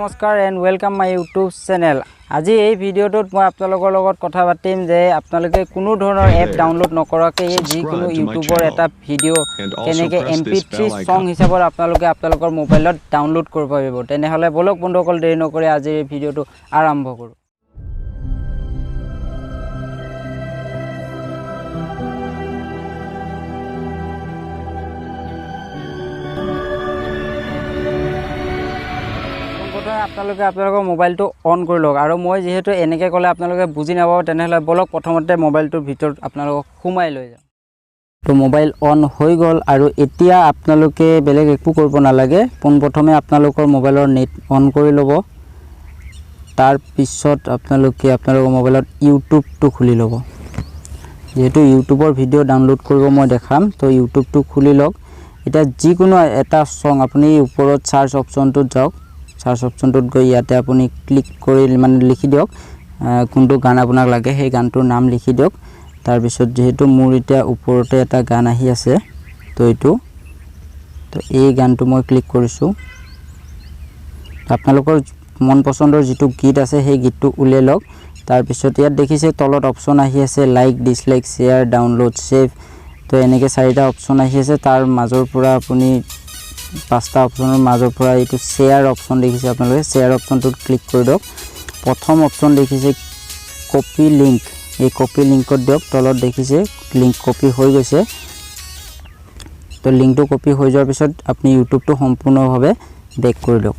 নমস্কাৰ and welcome my YouTube channel. আজি এই ভিডিঅ'টোত মই আপোনালোকৰ লগত কথা পাতিম যে আপোনালোকে কোনো ধৰণৰ এপ ডাউনলোড নকৰাকৈ যিকোনো ইউটিউবৰ এটা ভিডিঅ' কেনেকৈ MP3 ছং হিচাপত আপোনালোকে আপোনালোকৰ মোবাইলত ডাউনলোড কৰিব পাৰিব। তেনেহ'লে ব'লক বন্ধুসকল, দেৰি নকৰি আজিৰ এই ভিডিঅ'টো আৰম্ভ কৰোঁ। আপোনালোকে আপোনালোকৰ মোবাইলটো অন কৰি লওক, আৰু মই যিহেতু এনেকৈ ক'লে আপোনালোকে বুজি নাপাব, তেনেহ'লে ব'লক প্ৰথমতে মোবাইলটোৰ ভিতৰত আপোনালোকক সোমাই লৈ যাওঁ। তো মোবাইল অন হৈ গ'ল, আৰু এতিয়া আপোনালোকে বেলেগ একো কৰিব নালাগে। পোনপ্ৰথমে আপোনালোকৰ মোবাইলৰ নেট অন কৰি ল'ব, তাৰপিছত আপোনালোকে আপোনালোকৰ মোবাইলত ইউটিউবটো খুলি ল'ব। যিহেতু ইউটিউবৰ ভিডিঅ' ডাউনলোড কৰিব মই দেখাম, তো ইউটিউবটো খুলি লওক। এতিয়া যিকোনো এটা ছং আপুনি ওপৰত চাৰ্চ অপশ্যনটোত যাওক। চাৰ্চ অপশ্যনটোত গৈ ইয়াতে আপুনি ক্লিক কৰি মানে লিখি দিয়ক কোনটো গান আপোনাক লাগে, সেই গানটোৰ নাম লিখি দিয়ক। তাৰপিছত যিহেতু মোৰ এতিয়া ওপৰতে এটা গান আহি আছে, তো এইটো তো এই গানটো মই ক্লিক কৰিছোঁ। আপোনালোকৰ মন পচন্দৰ যিটো গীত আছে সেই গীতটো উলিয়াই লওক। তাৰপিছত ইয়াত দেখিছে তলত অপশ্যন আহি আছে like, dislike, share, download, save. তো এনেকৈ চাৰিটা অপশ্যন আহি আছে, তাৰ মাজৰ পৰা আপুনি পাঁচটা অপশ্যনৰ মাজৰ পৰা এইটো শ্বেয়াৰ অপশ্যন দেখিছে আপোনালোকে, শ্বেয়াৰ অপশ্যনটোত ক্লিক কৰি দিয়ক। প্ৰথম অপশ্যন দেখিছে কপি লিংক, এই কপি লিংকত দিয়ক। তলত দেখিছে লিংক কপি হৈ গৈছে। তো লিংকটো কপি হৈ যোৱাৰ পিছত আপুনি ইউটিউবটো সম্পূৰ্ণভাৱে বেক কৰি দিয়ক।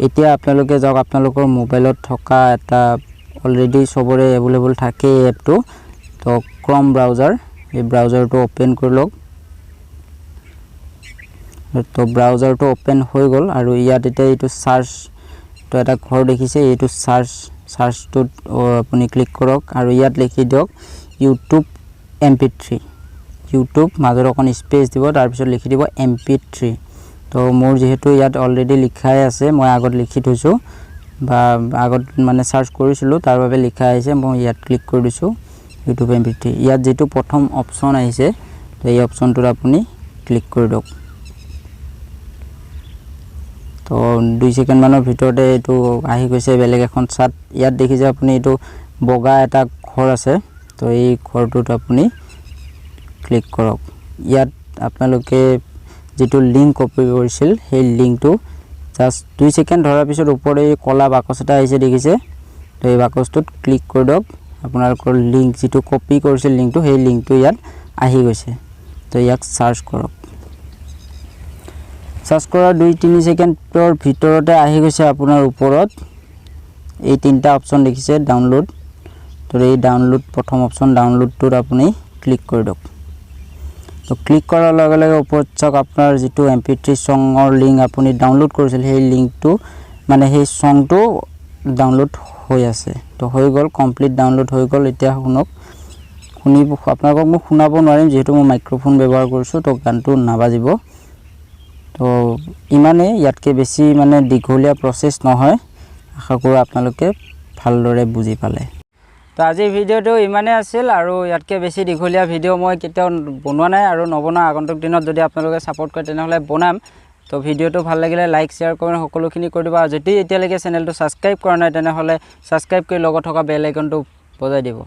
এতিয়া আপোনালোকে যাওক আপোনালোকৰ মোবাইলত থকা এটা অলৰেডি চবৰে এভেইলেবল থাকে এই এপটো, তো ক্ৰম ব্ৰাউজাৰ, এই ব্ৰাউজাৰটো অ'পেন কৰি লওক। তো ব্ৰাউজাৰটো অ'পেন হৈ গ'ল, আৰু ইয়াত এতিয়া এইটো চাৰ্চ, তো এটা ঘৰ দেখিছে, এইটো চাৰ্চটোত আপুনি ক্লিক কৰক আৰু ইয়াত লিখি দিয়ক ইউটিউব MP3। YouTube মাজত অকণ স্পেচ দিব, তাৰপিছত লিখি দিব MP3। তো মোৰ যিহেতু ইয়াত অলৰেডি লিখাই আছে, মই আগত লিখি থৈছোঁ বা আগত মানে চাৰ্চ কৰিছিলোঁ, তাৰ বাবে লিখা আহিছে, মই ইয়াত ক্লিক কৰি দিছোঁ ইউটিউব MP3। ইয়াত যিটো প্ৰথম অপশ্যন আহিছে, তো এই অপশ্যনটোত আপুনি ক্লিক কৰি দিয়ক। তো 2 ছেকেণ্ডমানৰ ভিতৰতে এইটো আহি গৈছে বেলেগ এখন চাট। ইয়াত দেখিছে আপুনি এইটো বগা এটা ঘৰ আছে, তো এই ঘৰটোত আপুনি ক্লিক কৰক। ইয়াত আপোনালোকে যিটো লিংক কপি কৰিছিল সেই লিংকটো জাষ্ট 2 ছেকেণ্ড ধৰাৰ পিছত ওপৰত এই ক'লা বাকচ এটা আহিছে দেখিছে, তো এই বাকচটোত ক্লিক কৰি দিয়ক। আপোনালোকৰ লিংক যিটো কপি কৰিছিল লিংকটো, সেই লিংকটো ইয়াত আহি গৈছে। তো ইয়াক চাৰ্চ কৰক। চাৰ্চ কৰাৰ 2-3 ছেকেণ্ডৰ ভিতৰতে আহি গৈছে আপোনাৰ ওপৰত এই তিনিটা অপশ্যন দেখিছে ডাউনলোড। তো এই ডাউনলোড প্ৰথম অপশ্যন ডাউনলোডটোত আপুনি ক্লিক কৰি দিয়ক। তো ক্লিক কৰাৰ লগে লগে ওপৰত চাওক আপোনাৰ যিটো MP3 ছঙৰ লিংক আপুনি ডাউনলোড কৰিছিল, সেই লিংকটো মানে সেই ছংটো ডাউনলোড হৈ আছে। তো হৈ গ'ল, কমপ্লিট ডাউনলোড হৈ গ'ল। এতিয়া শুনক, শুনি আপোনালোকক মই শুনাব নোৱাৰিম যিহেতু মই মাইক্ৰ'ফোন ব্যৱহাৰ কৰিছোঁ, তো গানটো নাবাজিব। তো ইমানেই, ইয়াতকৈ বেছি মানে দীঘলীয়া প্ৰচেছ নহয়। আশা কৰোঁ আপোনালোকে ভালদৰে বুজি পালে। তো আজিৰ ভিডিঅ'টো ইমানেই আছিল, আৰু ইয়াতকৈ বেছি দীঘলীয়া ভিডিঅ' মই কেতিয়াও বনোৱা নাই আৰু নবনাওঁ। আগন্তুক দিনত যদি আপোনালোকে ছাপোৰ্ট কৰে তেনেহ'লে বনাম। তো ভিডিঅ'টো ভাল লাগিলে লাইক, শ্বেয়াৰ, কমেণ্ট সকলোখিনি কৰি দিব, আৰু যদি এতিয়ালৈকে চেনেলটো ছাবস্ক্ৰাইব কৰা নাই তেনেহ'লে ছাবস্ক্ৰাইব কৰি লগত থকা বেল আইকনটো বজাই দিব।